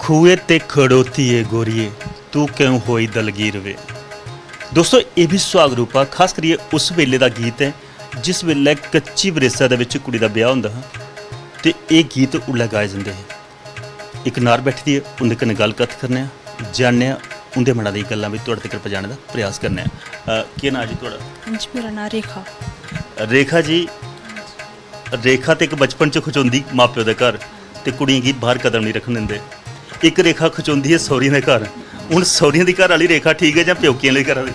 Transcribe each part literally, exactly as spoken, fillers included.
कुएं ते खड़ोती ऐ गोरिये, तू क्यों होई दलगीर वे। दोस्तो, एह् बी सुहाग रूपा, खास करियै उस बेल्ले दा गीत ऐ जिस बेल्लै कच्ची बरेसा दे बिच कुड़ी दा ब्याह् होंदा हा ते एह् गीत उल्लै गाए जंदे हे। इक नार बैठी दी ऐ, उं'दे कन्नै गल्ल कत्थ करने आं, जानने आं उं'दे मना दी गल्लां बी तुआढ़े तगर पजाने दा प्रयास करने आं। अ, केह् नांऽ जी तुआढ़ा? जी, मेरा नांऽ रेखा। रेखा जी, रेखा ते इक बचपन च खचोंदी मां प्यो दे घर ते कुड़ियें गी बाहर कदम निं रक्खन दिंदे। इक रेखा खचोंदी ऐ सौह्रियें दे घर। हून सौह्रियें दी घर आह्ली रेखा ठीक ऐ जां प्योकियें आह्ली घर आह्ली?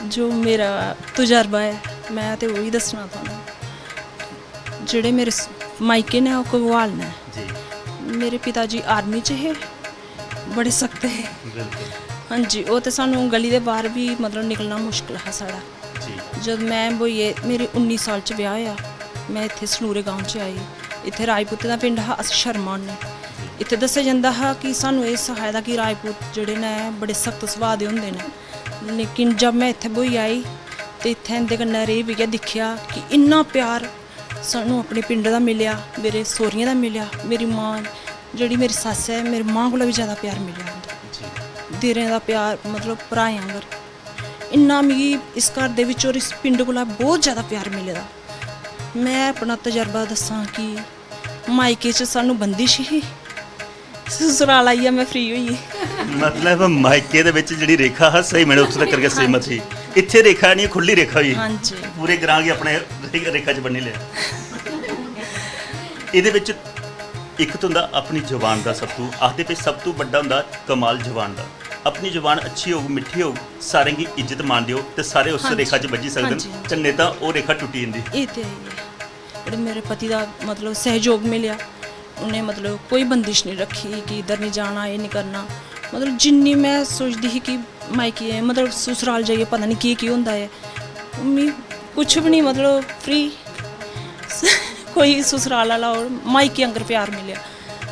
जो मेरा तजर्बा ऐ, में ते उही दस्सना चाह्न्नां। जेह्ड़े मेरे स-, मायके न, ओह् घगवाल न। जी। मेरे पिता जी आर्मी च हे, बड़े सख्त हे। बिल्कुल। हां जी, ओह् ते सानूं गली दे बाह्र बी, मतलब, निकलना मुश्कल हा साढ़ा। जी। जद में ब्होइयै, मेरे उन्नी साल च ब्याह् होएआ, में इत्थै सनूरे गांव च आई। इत्थै राजपूतें दा पिंड हा, अस शर्मा होन्ने। जी। इत्थै दस्सेआ जंदा हा कि सानूं एह् सखाए दा कि राजपूत जेह्ड़े न, बड़े सख्त सुभाऽ दे होंदे न। लेकिन जब में इत्थै ब्होई आई ते इत्थै इं'दे कन्नै रेही बेहियै दिक्खेआ कि इन्ना प्यार सानूं अपने पिंड दा मिलेआ, मेरे सौह्रियें दा मिलेआ, मेरी मां, जेह्ड़ी मेरी सस्स ऐ, मेरी मां कोला बी जैदा प्यार मिलेआ उं'दा। जी। दिलें दा प्यार, मतलब, भ्राएं आंह्गर। इन्ना मिगी इस घर दे बिच्च और इस पिंड कोला बहुत जैदा प्यार मिले दा। में अपना तजर्बा दस्सां कि मायके च सानूं बंदिश ही, ससुराल आइयै में फ्री होई गेई। मतलब, मायके दे बिच जेह्ड़ी रेखा हा, स्हेई मैंने उत्थों तक गै सीमत ही। इत्थै रेखा निं, खु'ल्ली रेखा होई। हां जी। पूरे ग्रां गी अपने रे-, रेखा च बन्नी लेआ। एह्दे बिच इक ते होंदा अपनी जबान दा, सब तू आखदे भई सब तू बड्डा होंदा कमाल जबान दा। अपनी जबान अच्छी होग, मिट्ठी होग, सारें गी इज्जत मान देओ ते सारे उस हां जी। रेखा च बज्झी सकदे न, हां जी, हां जी। ते नेईं तां ओह् रेखा टुट्टी जंदी। एह् ते है ही ऐ। जेह्ड़े मेरे पति दा, मतलब, सैह्योग मिलेआ, उ'नें, मतलब, कोई बंदिश निं रक्खी कि इद्धर निं जाना, एह् निं करना। मतलब, जिन्नी में सोचदी ही कि मायके, मतलब, ससुराल जाइयै पता निं केह् केह् होंदा ऐ, मी कुछ बी निं, मतलब, फ्री, कोई ससुराल आह्ला होर, मायके आंगर प्यार मिलेआ।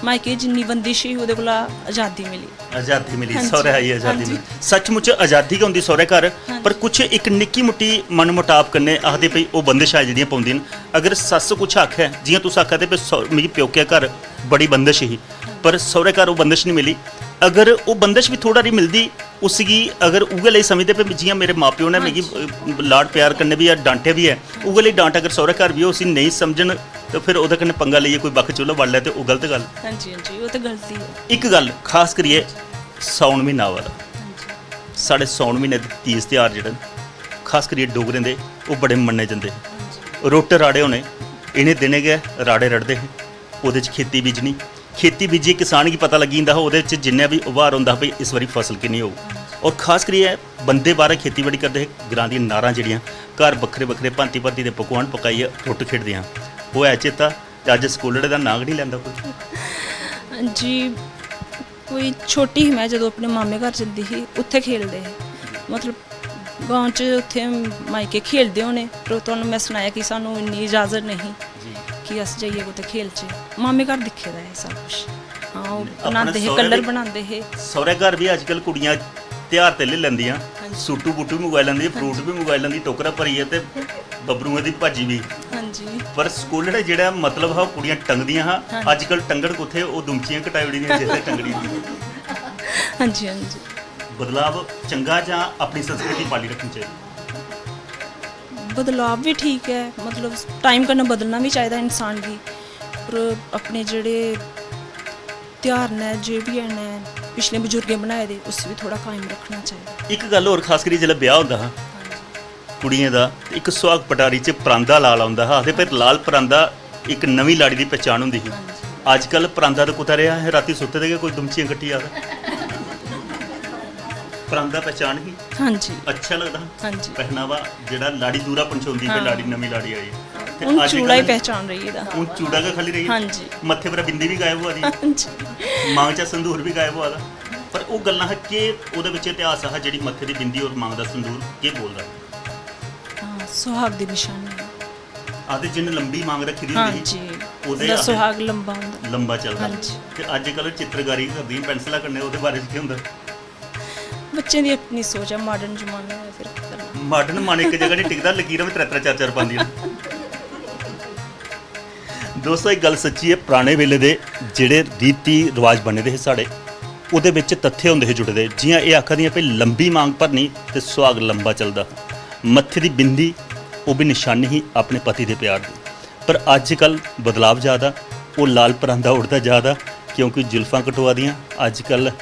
मायके जिन्नी बंदिश ही, ओह्दे कोला अजादी मिली। अजादी मिली, हां जी। सौह्रै आई अजादी हां जी। मिली। सचमुच अजादी गै होंदी सौह्रै घर, हां पर जी। कुछ इक निक्की मुट्टी मनमुटाव कन्नै आखदे भई ओह् बंदिशां जेह्ड़ियां पौंदियां न। अगर सस्स कुछ आखै, जि'यां तुस आखा दे भई सौ-, मिगी प्योकै घर बड़ी बंदिश ही, पर सौह्रै घर ओह् बंदिश निं मिली। अगर ओह् बंदिश बी थोह्ड़ा हारी मिलदी, उसगी अगर उ'ऐ लेई समझदे भई जि'यां मेरे मां प्यो ने हां मिगी, जी। अ, लाड प्यार कन्नै बी जां डांटेआ बी ऐ, उ'ऐ लेई डांट अगर सौह्रै घर बी होऐ, उसी नेईं समझन, ते फिर ओह्दे कन्नै पंगा लेइयै कोई बक्ख चु'ल्ल बाली लै ते ओह् गलत गल्ल। हां जी, हां जी, ओह् ते गलती ऐ। इक गल्ल खास करियै सौन म्हीना आवा दा, हां जी। साढ़े सौन म्हीने दे तीज त्यहार जेह्ड़े न, खास करियै डोगरें दे, ओह् बड़े मन्ने जंदे हे। हां जी। रुट्ट राड़े होने, इ'नें दिनें गै राड़े रढ़दे हे, ओह्दे च खेती बीजनी, खेती बीजियै किसान गी पता लग्गी जंदा हा ओह्दे च जिन्ना बी उभार होंदा हा भई इस बारी फसल किन्नी होग। और खास करियै बंदे बाह्रै खेतीबाड़ी करदे हे, ग्रां दियां नारां जेह्ड़ियां घर बक्खरे बक्खरे भांति भांति दे पकवान पकाइयै रुट्ट खेढदे हां। ओह् है चेता? ते अज्ज स्कूलड़े दा नांऽ गै निं लैंदा कोई। जी, कोई छोटी ही में जदूं अपने मामे घर जंदी ही, उत्थै खेलदे हे। मतलब, गांव च उत्थै मायके खेलदे होने, पर तुहानू में सनाया कि सानू इन्नी इजाजत नेईं ही जी। कि अस जाइयै कुतै खेलचै। मामे घर दिक्खे दा ऐ सब कुछ। हां, ओह् अपने बनांदे हे, सौह्रे colour बी, बनांदे हे। सौह्रे घर बी अजकल कुड़ियां त्यहार ते लेई लैंदियां, हां जी। सूटू बूटू बी मंगवाई लैंदियां, हां fruit जी। बी मंगवाई लैंदियां, टोकरा भरियै ते बब्बरुएं दी भाजी बी। हां जी। पर स्कूलड़े जेह्ड़ा मतलब हा, ओह् कुड़ियां टंगदियां हां। हां जी। अजकल टंगन कुत्थै, ओह् दुमचियां कटाई ओड़ी दियां जिसलै टंगड़ियां। हां जी, हां जी। बदलाव चंगा जां अपनी संस्कृति पाली रक्खनी चाहिदी? बदलाव बी ठीक ऐ, मतलब time कन्नै बदलना बी चाहिदा इंसान गी, पर अपने जेह्ड़े त्यहार न, जे बी हैन, पिछले बजुर्गें बनाए दे, उसी बी थोह्ड़ा कायम रक्खना चाहिदा। इक गल्ल होर, खास करियै जिसलै ब्याह् होंदा हा हां जी। कुड़ियें दा, ते इक सुहाग पटारी च परांदा लाल औंदा हा, आखदे भाई लाल परांदा इक नमीं लाड़ी दी पहचान होंदी ही। हां जी। अजकल परांदा ते कुतै रेहा, असें रातीं सुत्ते दे गै कोई दुमचियां कट्टी आ दा। परांदा पहचान ही? हां जी। अच्छा लगदा हा? हां जी। पहनावा जेह्ड़ा लाड़ी दूरा पंछोंदी, फिर हां। लाड़ी, नमीं लाड़ी आई। ते हून अजकल चूड़ा ही पहचान रेही गेदा। हून चूड़ा गै खाल्ली रेही गेदा। हां जी। मत्थे पर बिंदी बी गायब होआ दी। हां जी। मांग चा संदूर बी गायब होआ दा। पर ओह् गल्लां हा, केह् ओह्दे बिच इतिहास हा, जेह्ड़ी मत्थे दी बिंदी और मांग दा संदूर केह् बोलदा? हां, सुहाग दी निशानी। आखदे जिन्न लंबी मांग रक्खी दी हां होंदी ही, जी। ओह्दे उं'दा आखदे सुहाग लंबा होंदा। लंबा चलदा। हां जी। ते अज्जकल चित्रकारी करदियां पैंसला कन्नै, ओह्दे बारे च केह् होंदा? बच्चें दी अपनी सोच ऐ, modern जमाना ऐ, फिर केह् करना? Modern मन इक जगह निं टिकदा, लकीरां बी त्रै त्रै चार चार पांदियां न। दोस्तो, एक गल्ल सच्ची ऐ, पराने बेले दे जेह्ड़े रीति रवाज बने दे हे साढ़े, ओह्दे बिच तत्थे होंदे हे जुड़े दे। जि'यां एह् आखा दियां भई, लंबी मांग भरनी ते सुहाग लंबा चलदा। मत्थे दी बिंदी, ओह् बी निशानी ही अपने पति दे प्यार दी। पर अज्जकल बदलाव जा दा, ओह् लाल परांदा उड़दा जा दा, क्योंकि जुल्फां कटोआ दियां। अज्जकल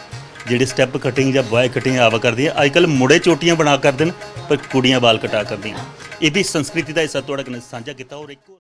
जेह्ड़े स्टैप कटिंग जां बॉय कटिंग आवा करदी ऐ, अज्जकल मुड़े चोटियां बना करदे न, पर कुड़ियां बाल कटा करदियां। एह् बी संस्कृति दा हिस्सा थुआढ़े कन्नै सांझा कीता। होर इक